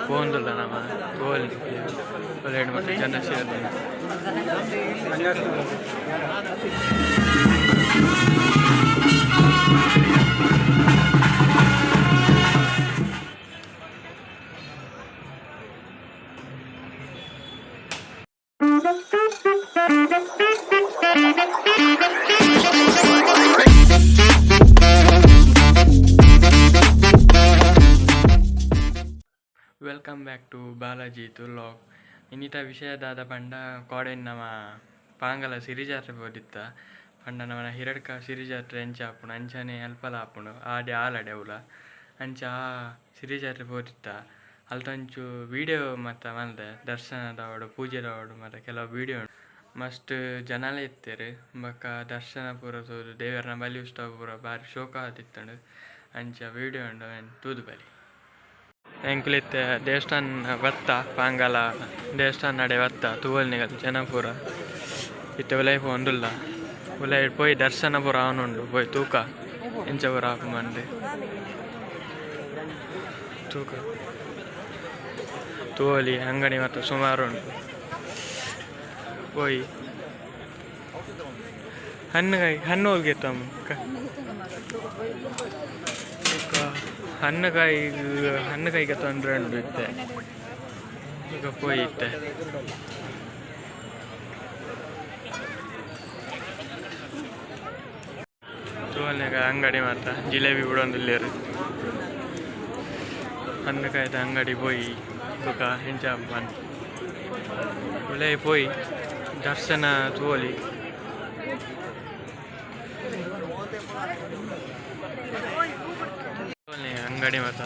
ಪೋಂದುಲ್ಲ ನಮ ಗೋಲ್ ಒಳ್ಳೆ ಮತ್ತೆ ಜನ ಸೇರ್ದು. Welcome back to Balaji Tuluvlog. ಇನ್ನಿತ ವಿಷಯ ದಾದ ಪಂಡ ಕೋಡೆನ್ ನಮ ಪಾಂಗಲ ಸಿರಿಜಾತ್ರೆ ಪೋದಿತ್ತ. ಪಂಡ ನಮನ ಹಿರಡ್ಕ ಸಿರಿಜಾತ್ರೆ ಎಂಚ ಆಪುಂಡು ಅಂಚನೆ ಅಲ್ಪಲ ಆಪುಂಡು ಆಡೆ ಆಲಡೆ ಅವುಲ ಅಂಚ ಆ ಸಿರಿಜಾತ್ರೆ ಪೋದಿತ್ತ. ಅಲ್ತಂಚು ವೀಡಿಯೋ ಮಾತ ಮಲ್ದೆ, ದರ್ಶನದವಡು ಪೂಜೆದವಡು ಮಾತ ಕೆಲವು ವೀಡಿಯೋ. ಮಸ್ತ್ ಜನಲೇ ಇತ್ತೆರ್ ಬೊಕ್ಕ ದರ್ಶನ ಪೂರ ತೂದು ದೇವೆರ್ನ ಬಲಿ ಉತ್ಸವ ಪೂರ ಬಾರಿ ಶೋಕ ಆದಿತ್ತುಂಡು. ಅಂಚ ವೀಡಿಯೋ ಉಂಡು ಐನ್ ತೂದು ಬಲಿ. ಎಂಕುಲು ಇತ್ತೆ ದೇವಸ್ಥಾನ ಬತ್ತ, ಪಾಂಗಾಲ ದೇವಸ್ಥಾನ ನಡೆ ಬತ್ತ. ತೂವೊಲಿ ಜನ ಪೂರ ಇತ್ತೆ ಉಲಯಿ ಪೋವೊಂದುಲ್ಲ. ಉಲಯಿ ಪೋಯಿ ದರ್ಶನ ಪೂರ ಆವೊಂದುಂಡು. ಪೋಯಿ ತೂಕ ಎಂಚ ಪೂರ ಆಪುಂಡು ಪಂದ್ ತೂಕ. ತೂವೊಲಿ, ಅಂಗಡಿ ಮಾತ ಸುಮಾರು ಉಂಡು. ಪೋಯಿ ಹಣ್ಣುಗಾಯಿ ಹಣ್ಣು ಒಲ್ಗೆತ್ತಮ್ಮ. ಹಣ್ಣುಕಾಯಿ ಹಣ್ಣುಕಾಯಿಗೆ ತೊಂದರೆ ಉಂಡು ಇತ್ತೆ. ಈಗ ಪೋಯಿ ಇತ್ತೆ ತೂವೊಲಿಗ ಅಂಗಡಿ ಮಾತ ಜಿಲೇಬಿ ಬುಡೊಂದುಲ್ಲೆರ್. ಹಣ್ಣುಕಾಯಿದ ಅಂಗಡಿ ಪೋಯಿ ಬೊಕ ಎಂಚ ಪಂದ್ ಉಲಯಿ ಪೋಯಿ ದರ್ಶನ ತೂವೊಲಿ. ಅಂಗಡಿ ಮಾತ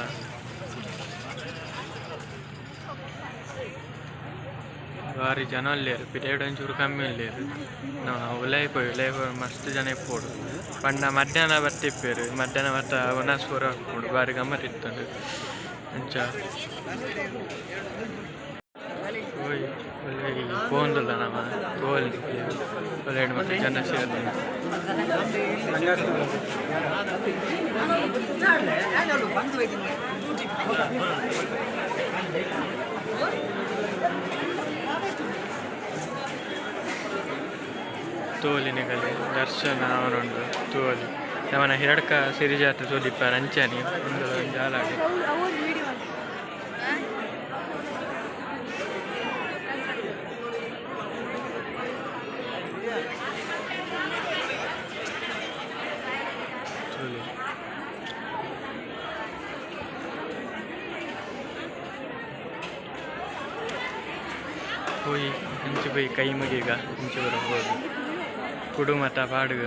ಬಾರಿ ಜನ ಉಲ್ಲೆರ್. ಪಿದಯ್ಡ್ ಒಂಚೂರು ಕಮ್ಮಿ ಉಲ್ಲೆರ್. ಉಲಯಿ ಪೋಯಿ ಉಲಯಿ ಪೋಯಿ ಮಸ್ತ್ ಜನ ಇಪ್ಪೊಡು. ಪಂಡ ಮಧ್ಯಾಹ್ನ ಬತ್ತಿಪ್ಪೆರ್. ಮಧ್ಯಾಹ್ನ ಬತ್ತ ವನಸ್ ಪೂರ ಉಪ್ಪುಂಡು, ಬಾರಿ ಗಮ್ಮತ್ ಇತ್ತುಂಡು. ಅಂಚ ಪೋಯಿ ಉಲಯಿ ಪೋವೊಂದುಲ್ಲ ನಮ ಪೋವೊಲಿ. ಉಲಯಿಡ್ ಮಾತ ಜನ ಸೇರ್ದೆರ್. ತೂವೊಲಿ ನಿಕಲೆ ದರ್ಶನ ಆವೊಂದುಂಡು ತೂವೊಲಿ. ನಮನ ಹಿರಡ್ಕ ಸಿರಿಜಾತ್ರೆ ತೂದಿಪ್ಪೆರ್ ಅಂಚನೆ ಉಂದು ಒಂಜಿ ಆಲಡೆ. ತೂಲೆ. ಪೋಯಿ ಅಂಚ ಪೋಯಿ ಕೈ ಮುಗಿಗ ಅಂಚ ಪೂರ ಪೋದು ಕುಡು ಮಾತ ಪಾಡುಗ.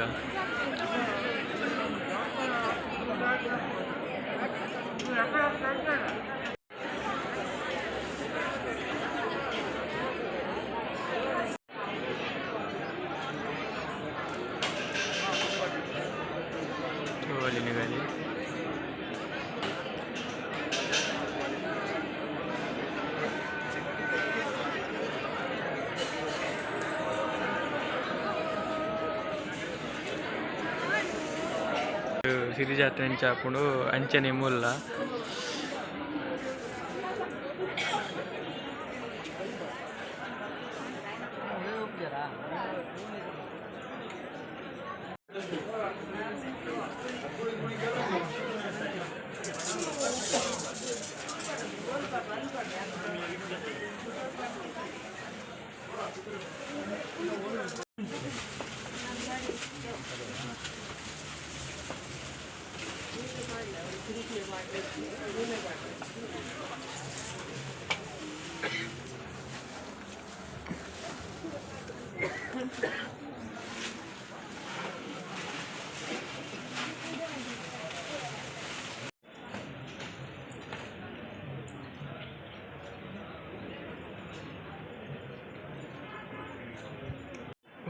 ತೂವೊಲಿ ನಿಕಲೆ. ಸಿರಿಜಾತ್ರೆ ಎಂಚ ಆಪುಂಡು ಅಂಚನೆ ಮೂಲ್ಲ.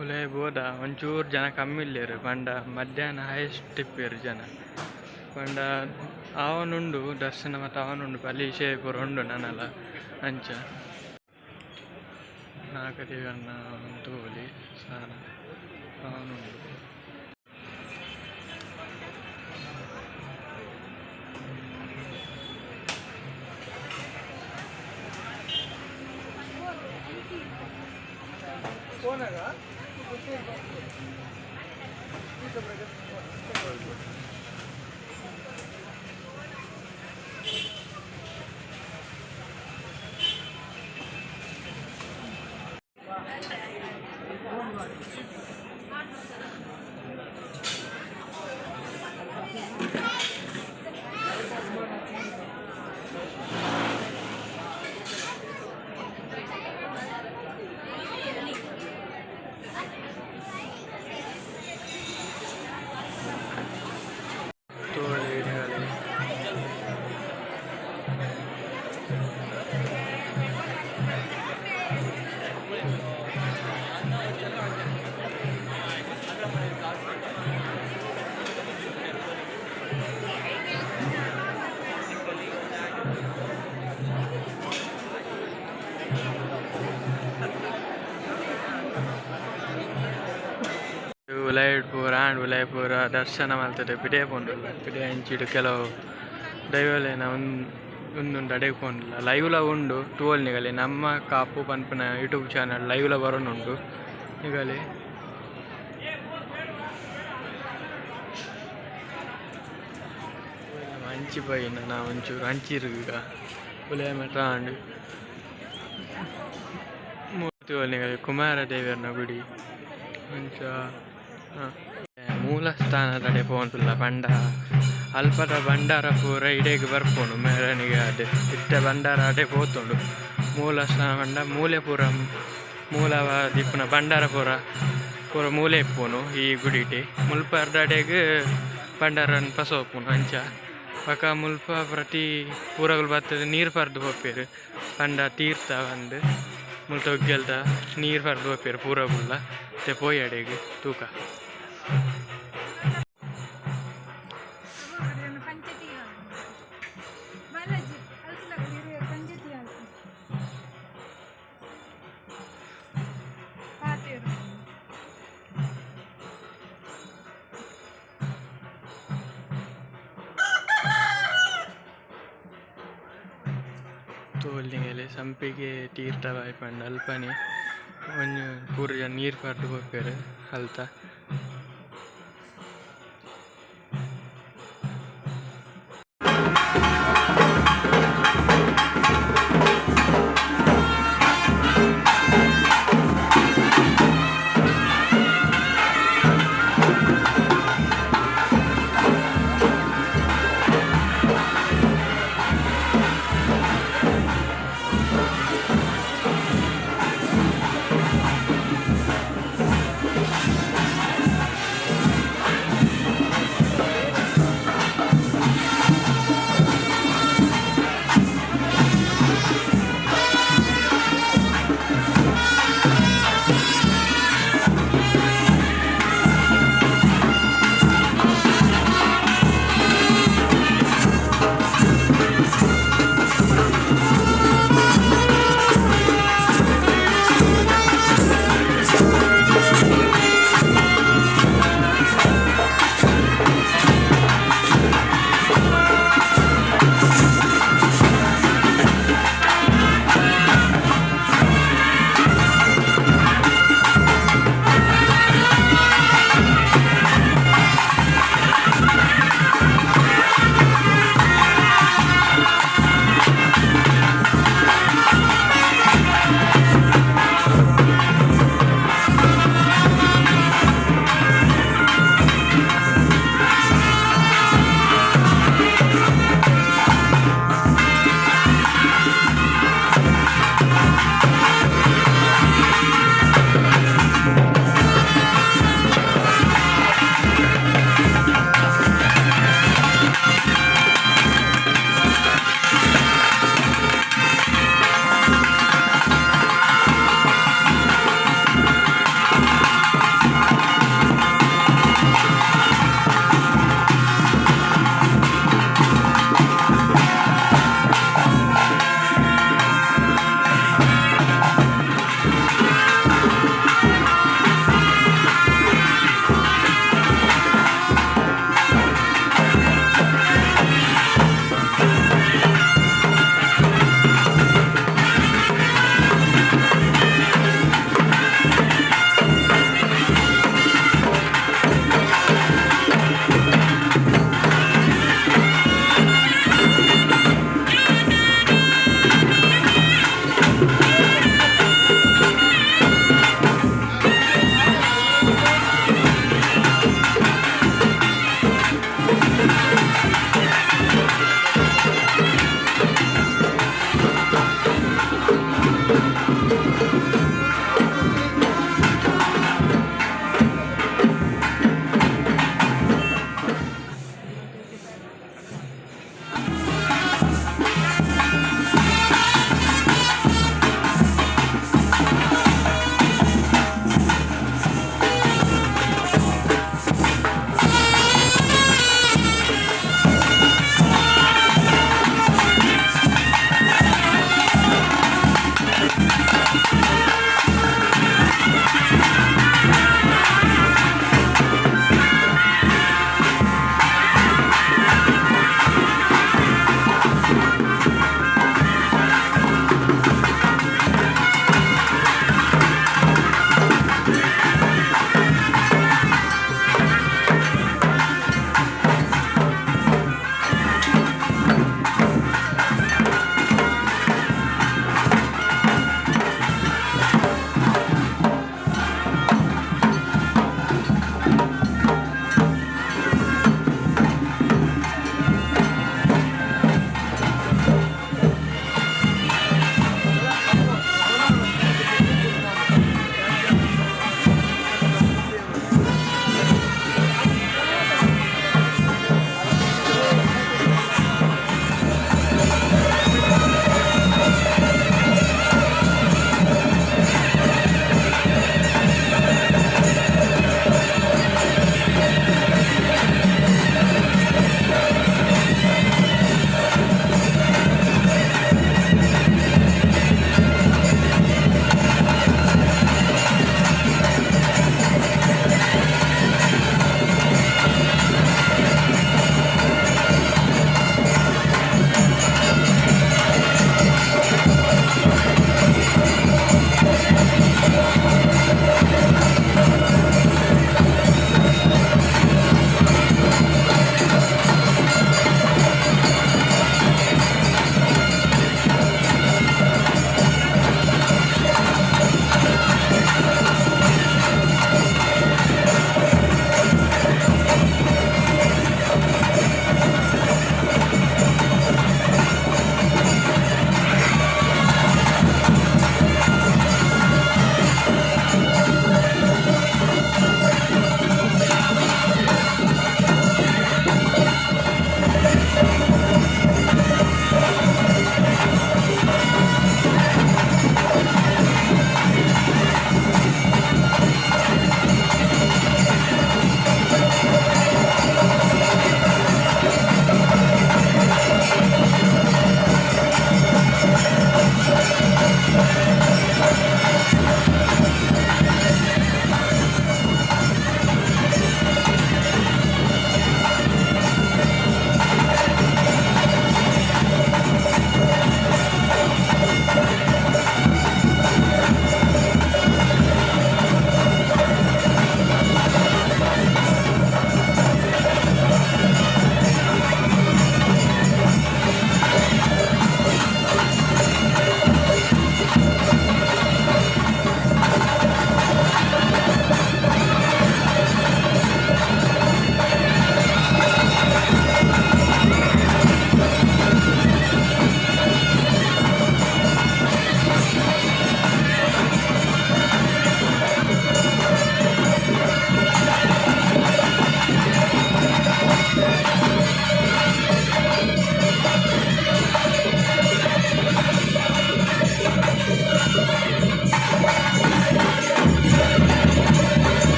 ಉಲಯಿ ಬೋದ ಒಂಚೂರು ಜನ ಕಮ್ಮಿ ಉಲ್ಲೆರ್. ಪಂಡ ಮಧ್ಯಾಹ್ನ ಹೈಯೆಸ್ಟ್ ಇಪ್ಪೆರ್ ಜನ. ಪಂಡ ಆವೊಂದುಂಡು ದರ್ಶನ ಮಾತ ಆವೊಂದುಂಡು, ಬಲಿ ವಿಷಯ ಪೂರ ಉಂಡು ನನಲ ಅಂಚ. ನಾಗದೇವನ ತೂವೊಲಿ ಸ್ನಾನ ಆವೊಂದುಂಡು. ತೂವೊಲಿ. ಉಲೈಡ್ ಪೂರ ಆಂಡ್. ಉಲಾಯಿ ಪೂರ ದರ್ಶನ ಮಲ್ತುದು ಪಿದಯಿ ಪೋಂಡುಲ್ಲ. ಪಿದಯಿ ಅಂಚಿಡ್ ಕೆಲವು ದೈವಲೆನ ಉಂದುಂಡು, ಅಡೆಗ್ ಪೋಂಡುಲ್ಲ. ಲೈವ್ ಲ ಉಂಡು, ತೂವೊಲಿ ನಿಗಲೆ. ನಮ್ಮ ಕಾಪು ಪನ್ಪುನ ಯೂಟ್ಯೂಬ್ ಚಾನಲ್ ಲೈವ್ ಲ ಬರೊಂದುಂಡು ನಿಗಲೆ. ಅಂಚಿ ಪೋಯಿನ ನಾ ಒಂಚೂರು ಅಂಚಿರುಗ ಉಲಾಯಿ ಮಾತ ಆಂಡ್. ತೂವೊಲಿ ನಿಗಲೆ, ಕುಮಾರ ದೇವೆರ್ನ ಗುಡಿ ಅಂಚ. ಮೂಲ ಸ್ಥಾನದಡೆ ಪೋವೊಂದುಲ್ಲ ಪಂಡ ಅಲ್ಪದ ಭಂಡಾರ ಪೂರ ಇಡೆಗ್ ಬರ್ಪುಂಡು ಮೆರವಣಿಗೆ ಆದ್. ಇತ್ತೆ ಭಂಡಾರ ಅಡೆ ಪೋತುಂಡು. ಮೂಲ ಸ್ಥಾನ ಪಂಡ ಮೂಲೆ ಪೂರ ಮೂಲವಾದಿಪ್ಪುನ ಭಂಡಾರ ಪೂರ ಪೂರ ಮೂಲೆ ಇಪ್ಪುನು ಈ ಗುಡಿಟ್. ಮುಲ್ಪ ಅಡೆಗ್ ಭಂಡಾರನ್ ಪಸೋಪುನು ಅಂಚ. ಬೊಕ ಮುಲ್ಪ ಪ್ರತಿ ಪೂರಗುಲು ಬತ್ತುದು ನೀರ್ ಪರ್ದ್ ಪೋಪೆರ್. ಪಂಡ ತೀರ್ಥ ಪಂದ್ ಮುಲ್ತ ಉಗ್ಗೆಲ್ದ ನೀರ್ ಪರ್ದ್ ಪೋಪೆರ್ ಪೂರಗುಲ್ಲ. ಇತ್ತೆ ಪೋಯಿ ಅಡೆಗ್ ತೂಕ. ತೂವೊಲಿ, ಸಂಪಿಗೆ ತೀರ್ಥ ಬಾಯಿ ಪಂಡ ಅಲ್ಪನೆ ಒಂಜಿ ಪೂರ ಜನ ನೀರ್ ಪರ್ದ್ ಪೋಪೆರ್ ಅಲ್ತ.